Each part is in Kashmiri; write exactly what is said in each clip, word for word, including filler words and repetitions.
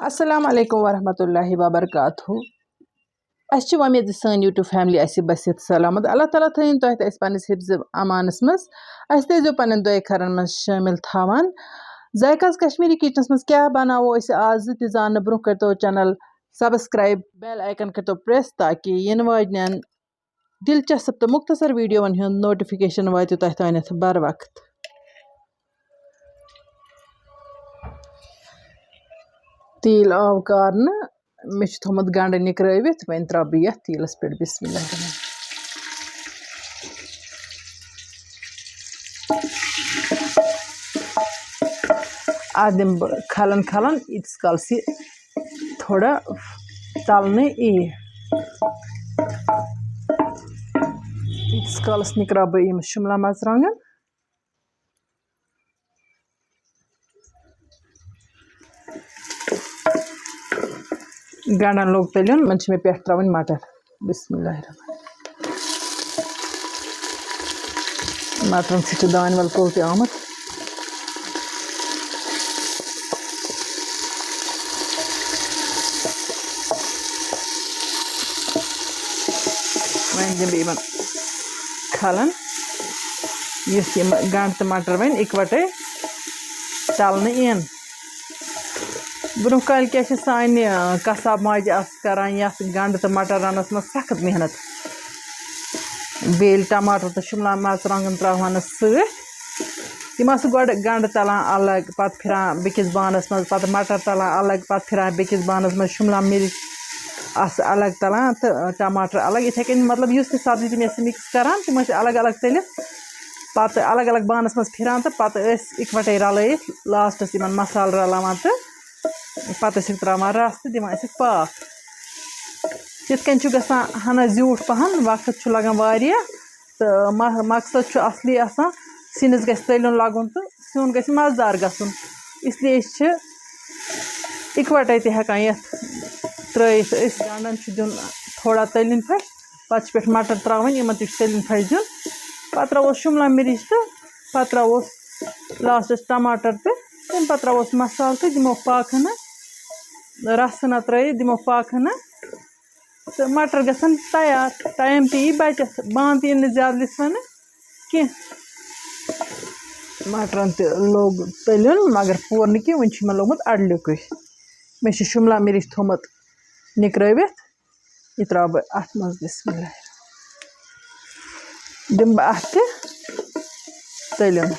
السلام علیکم ورحمۃ اللہ وبرکاتہ۔ اَسہِ چھِ وۄمید زِ سٲنۍ YouTube family آسہِ بٔسِتھ سلامت۔ اللہ تعالیٰ تھٲیِن تۄہہِ تہٕ اَسہِ پنٛنِس حِفظِ امانَس منٛز۔ اَسہِ تہِ ٲسۍزیو پنٛنٮ۪ن دۄیہِ خٲرَن منٛز شٲمِل تھاوان۔ ذائقہٕ کشمیٖری کِچنَس منٛز کیٛاہ بَناوو أسۍ آز تہِ زاننہٕ برٛونٛہہ کٔرۍتو channel subscribe، bell icon کٔرۍتو press تاکہِ یِنہٕ واجنٮ۪ن دلچسپ تہٕ مختصر ویڈیوَن ہُنٛد notification واتہِ تۄہہِ تانٮ۪تھ بر وقت۔ تیٖل آو کارنہٕ، مےٚ چھُ تھوٚمُت گنٛڈٕ نِکرٲوِتھ، وۄنۍ ترٛاوٕ بہٕ یَتھ تیٖلَس پٮ۪ٹھ۔ بسم اللہ الرحمن الرحیم۔ اَتھ دِمہٕ بہٕ کھلَن کھلَن، ییٖتِس کالَس یہِ تھوڑا تَلنہٕ یِیہِ۔ ییٖتِس کالَس نِکراو بہٕ یِم شِملہ مَرژٕوانٛگَن۔ گنٛڈَن لوٚگ تٔلیُن، وۄنۍ چھِ مےٚ پٮ۪ٹھ ترٛاوٕنۍ مَٹر۔ بسم اللہ الرحمن۔ مَٹرَن سۭتۍ چھُ دانہِ وَل کُل تہِ آمُت۔ وۄنۍ دِمہٕ بہٕ یِمَن کھلَن، یُتھ یِم گنٛڈٕ تہٕ مَٹر وۄنۍ اِکوَٹَے تَلنہٕ یِن۔ برٛونٛہہ کالہِ کیٛاہ چھِ سانہِ، آ، کساب ماجہِ آسہٕ کران یَتھ گنٛڈٕ تہٕ مَٹر رَنَس منٛز سخت محنت۔ بیٚیہِ ییٚلہِ ٹماٹر تہٕ شِملہ مَرژٕوانٛگَن ترٛاوہانَس سۭتۍ، تِم آسہٕ گۄڈٕ گنٛڈٕ تَلان الگ، پَتہٕ پھِران بیٚکِس بانَس منٛز، پَتہٕ مَٹر تَلان الگ، پَتہٕ پھِران بیٚکِس بانَس منٛز، شِملہ مِرٕچ آسہٕ الگ تَلان تہٕ ٹماٹر الگ۔ یِتھَے کٔنۍ، مطلب، یُس تہِ سبزی تِم ٲسۍ mix کران، تِم ٲسۍ الگ الگ تٔلِتھ، پَتہٕ الگ الگ بانَس منٛز پھِران تہٕ پَتہٕ ٲسۍ اِکوَٹَے رَلٲیِتھ lastس یِمَن مصالہٕ رَلاوان تہٕ پَتہٕ ٲسِکھ ترٛاوان رَس تہٕ دِوان ٲسِکھ پاکھ۔ یِتھ کٔنۍ چھُ گژھان ہَنا زیوٗٹھ پَہَن، وقت چھُ لَگان واریاہ، تہٕ مہ-، مقصد چھُ اَصلی آسان، سِنِس گژھِ تٔلیُن لَگُن تہٕ سیُن گژھِ مَزٕدار گژھُن۔ اِسلیے چھِ اِکوَٹَے تہِ ہٮ۪کان یَتھ ترٛٲیِتھ۔ أسۍ گنٛڈَن چھُ دیُن تھوڑا تٔلیُن پھَش، پَتہٕ چھِ پٮ۪ٹھ مَٹر ترٛاوٕنۍ، یِمَن تہِ چھُ تٔلیُن پھَش دیُن۔ پَتہٕ ترٛاووس شِملہ مِرِچ تہٕ پَتہٕ ترٛاووس lastس ٹماٹر تہٕ تَمہِ پَتہٕ ترٛاووس مصالہٕ تہٕ دِمو پاکہٕ ہنا رَس ہنا ترٛٲیِتھ، دِمو پاکہٕ ہنا تہٕ مَٹر گژھن تیار۔ Time تہِ یی بَچَتھ، بانہٕ تہِ یِن نہٕ زیادٕ لِتھوَنہٕ کینٛہہ۔ مَٹرَن تہِ لوٚگ تٔلیُن، مگر پوٗرٕ نہٕ کینٛہہ، وۄنۍ چھُ یِمَن لوٚگمُت اَڑلیُکُے۔ مےٚ چھُ شِملہ مِرِچ تھوٚمُت نِکرٲوِتھ، یہِ ترٛاوٕ بہٕ اَتھ منٛز۔ بسم اللہ۔ دِمہٕ بہٕ اَتھ تہِ تٔلیُن۔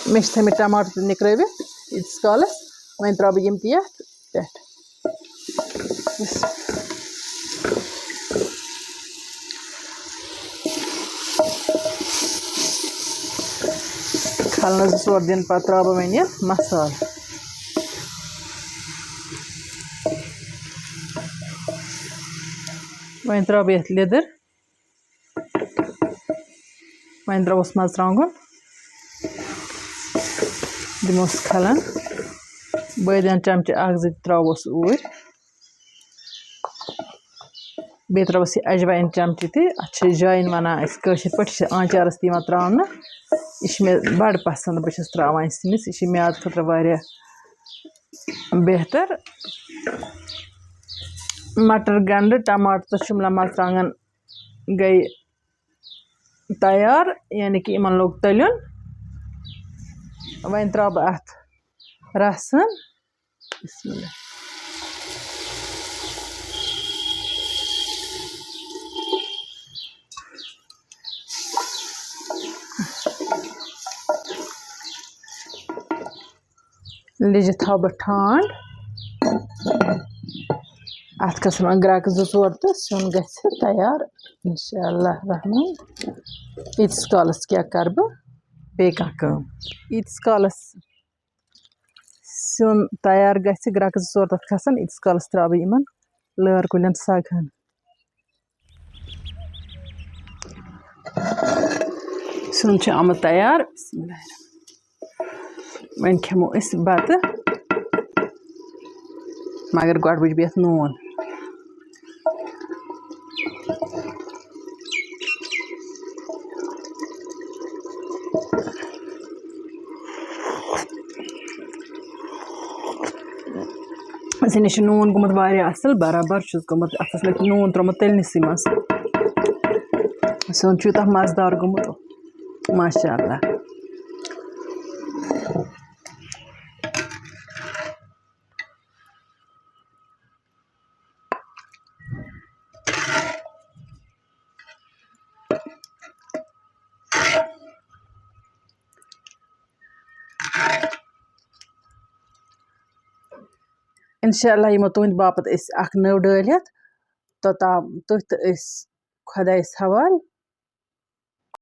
مےٚ چھِ تھٲیمٕتۍ ٹماٹر تہِ نِکرٲوِتھ ییٖتِس کالَس، وۄنۍ ترٛاوٕ بہٕ یِم تہِ یَتھ پٮ۪ٹھ۔ بس۔ کھلنَس زٕ ژور دِنہٕ پَتہٕ ترٛاوٕ بہٕ وۄنۍ یَتھ مصالہٕ۔ وۄنۍ ترٛاوٕ بہٕ یَتھ لیٚدٕر۔ وۄنۍ ترٛاووس مَرژٕوانٛگُن، دِموس کھلَن، بٲدیان چمچہٕ اَکھ زٕ تہِ ترٛاووس اوٗرۍ۔ بیٚیہِ ترٛاووس یہِ اجوایِن چمچہٕ تہِ۔ اَتھ چھِ اجوایِن وَنان أسۍ کٲشِرۍ پٲٹھۍ، یہِ چھِ آنٛچارَس تہِ یِوان ترٛاونہٕ۔ یہِ چھِ مےٚ بَڑٕ پَسنٛد، بہٕ چھَس ترٛاوان یہِ سِنِس، یہِ چھِ میٛادٕ خٲطرٕ واریاہ بہتر۔ مَٹر، گنٛڈٕ، ٹماٹر تہٕ شِملہ مَرژٕوانٛگَن گٔے تیار، یعنی کہِ یِمَن لوٚگ تٔلیُن۔ وۄنۍ ترٛاوٕ بہٕ اَتھ رَسَن۔ بسم اللہ۔ لیٚجہِ تھاوٕ بہٕ ٹھانٛڈ۔ اَتھ کھسَن وۄنۍ گرٛٮ۪کہٕ زٕ ژور تہٕ سیُن گژھِ تیار۔ اِنشاء اللہ الرحمن۔ ییٖتِس کالَس کیٛاہ کَرٕ بہٕ، بیٚیہِ کانٛہہ کٲم۔ ییٖتِس کالَس سیُن تیار گژھِ، گرٛٮ۪کہٕ زٕ ژور تَتھ کھسَن، ییٖتِس کالَس ترٛاوٕ بہٕ یِمَن لٲر کُلٮ۪ن سَگ ہَن۔ سیُن چھُ آمُت تیار۔ بسم اللہ الرحمن الرحیم۔ وۄنۍ کھٮ۪مو أسۍ بَتہٕ، مگر گۄڈٕ وٕچھِ بہٕ یَتھ نوٗن۔ سِنِس چھُ نوٗن گوٚمُت واریاہ اَصٕل، برابر چھُس گوٚمُت، اَتھ اوس مےٚ نوٗن ترٛوومُت تٔلنِسٕے منٛز۔ سیُن چھُ یوٗتاہ مَزٕدار گوٚمُت، ماشاء اللہ۔ اِنشاء اللہ یِمو تُہٕنٛدِ باپتھ أسۍ اَکھ نٔو ڈٲلۍ ہٮ۪تھ۔ توٚتام تُہۍ تہٕ أسۍ خۄدایَس حوالہٕ۔